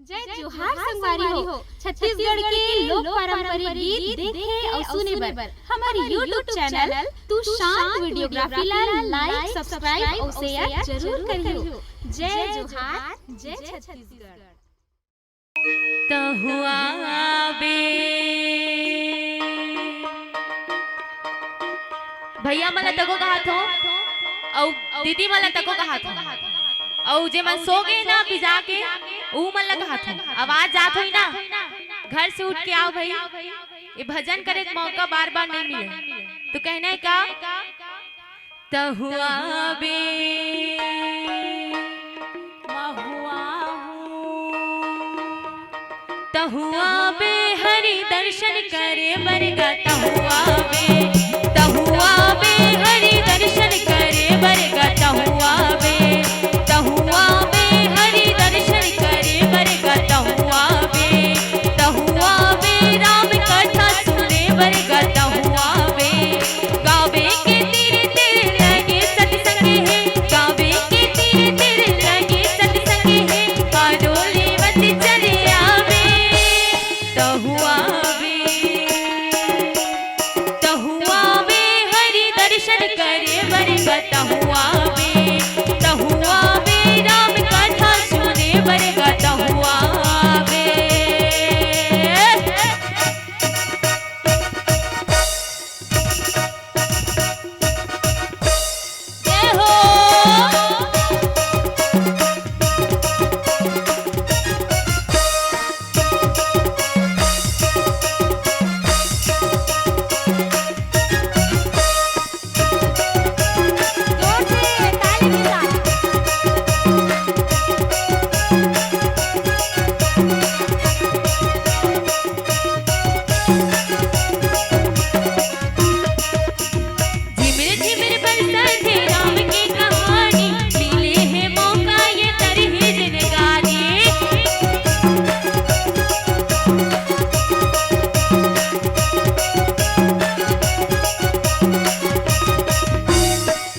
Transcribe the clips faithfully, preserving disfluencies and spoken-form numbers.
जय जोहार संगवारी हो। छत्तीसगढ़ के लोक पारंपरिक गीत देखे अउ सुने बर हमर YouTube चैनल तू शांत वीडियोग्राफी ला like, subscribe अउ share जरूर करियो। जय जोहार, जय छत्तीसगढ़। तहुआ बे भैया मन ला तको कहात हो, अउ दीदी मन ला तको कहात हो, अउ जे मन सो गे ना पिजा के, ऊ मन ला कहात हो, आवाज जात होई ना, घर से उठ के आओ भाई, ये भजन करे के मौका बार बार नहीं मिले। तो कहना है का? तहुआ बे महुआ हूँ। तहुआ बे हरि दर्शन करे बर गा तहुआ बे। तहुआ बे हरि दर्शन करे बर गा तहुआ बे। तहुआ बे हरि दर्शन करे बर गा तहुआ बे। तहुआ बे राम कथा सुने बर गा तहुआ बे। गावे के तीर तीर लगे सत्संग हे। गावे के तीर तीर लगे सत्संग हे। पारो लेवत चले आवे तहुआ बे। तहुआ बे हरि दर्शन करे बर गा तहुआ बे। तहुआ बे राम कथा सुने बर गा तहुआ बे। जय हो। जोर से ताली के साथ। झिमिर झिमिर बरसत हे राम के कहानी, मिले हे मौका ये तरही जिनगानी।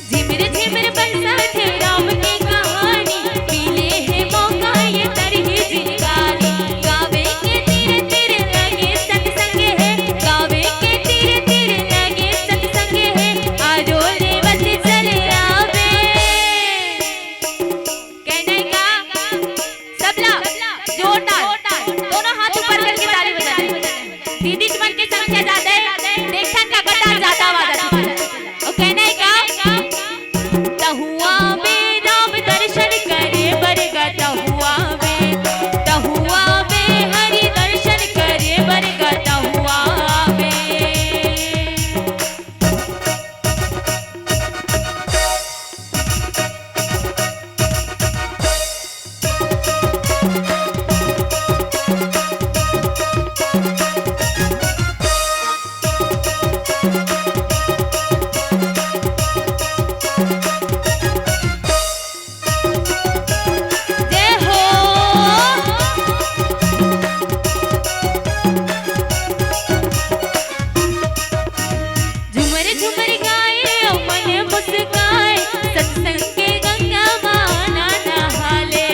झिमिर झिमिर बरसत हे राम के कहानी, मिले हे मौका ये तरही जिनगानी। गावे के तीर तीर लगे सत्संग हे, गावे के तीर तीर लगे सत्संग हे। आजो लेवत चले आवे। कहना है का? सबला जोरदार, दोनों हाथ ऊपर करके ताली बजाना। दीदी मन के संख्या ज्यादा है, देखथन का कटार ज्यादा आवाज आती है। अउ कहना है का? तहुआ में राम दर्शन करे बर गा तहुआ में, तहुआ में हरि दर्शन करे बर गा तहुआ में। जय हो। झुमर झुमर गाए अउ मन मुस्काए, सत्संग के गंगा माँ ना नहाले।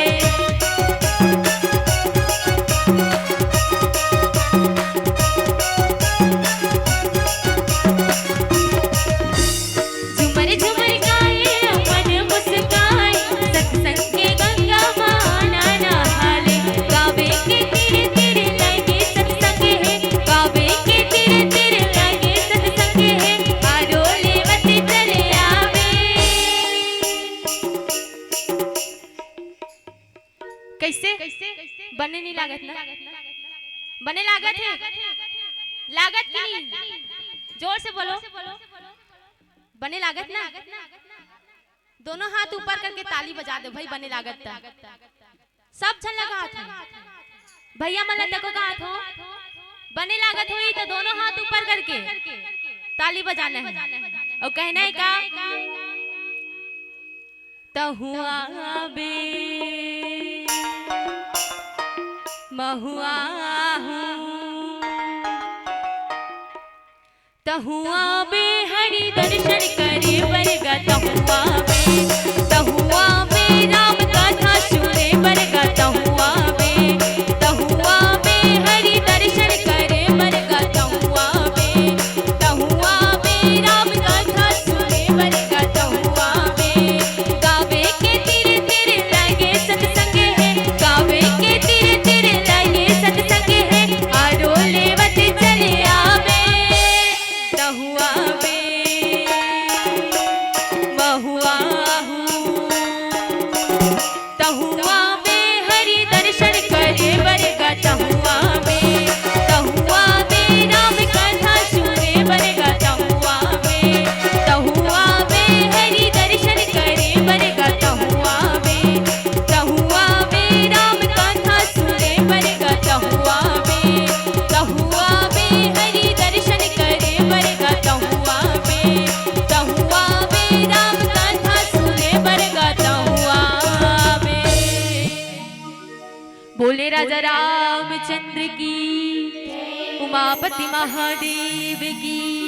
झुमर झुमर गाए, मन मुस्काए, सत्संग के गंगा माँ ना नहाले। गावे के तीर तीर लगे सत्संग हे, गावे के तीर तीर लगे सत्संग हे। आरो लेवत चले आवे। कैसे? बने नहीं लागत ना? बने लागत है? लागत कि नहीं? जोर से बोलो। बने लागत ना? दोनों हाथ ऊपर करके ताली बजा दे भाई, बने लागत त। सब झन लगा हाथ में। भैया मन ला तको का हाथ हो? बने लागत होई तो दोनों हाथ ऊपर करके ताली बजाना है। अउ कहना है का? तहुआ बे महुआ हूँ। तहुआ बे हरि दर्शन करे बर गा तहुआ बे। तहुआ बे राम कथा सुने बर गा तहुआ बे। बोले राजा रामचंद्र की, उमापति महादेव की।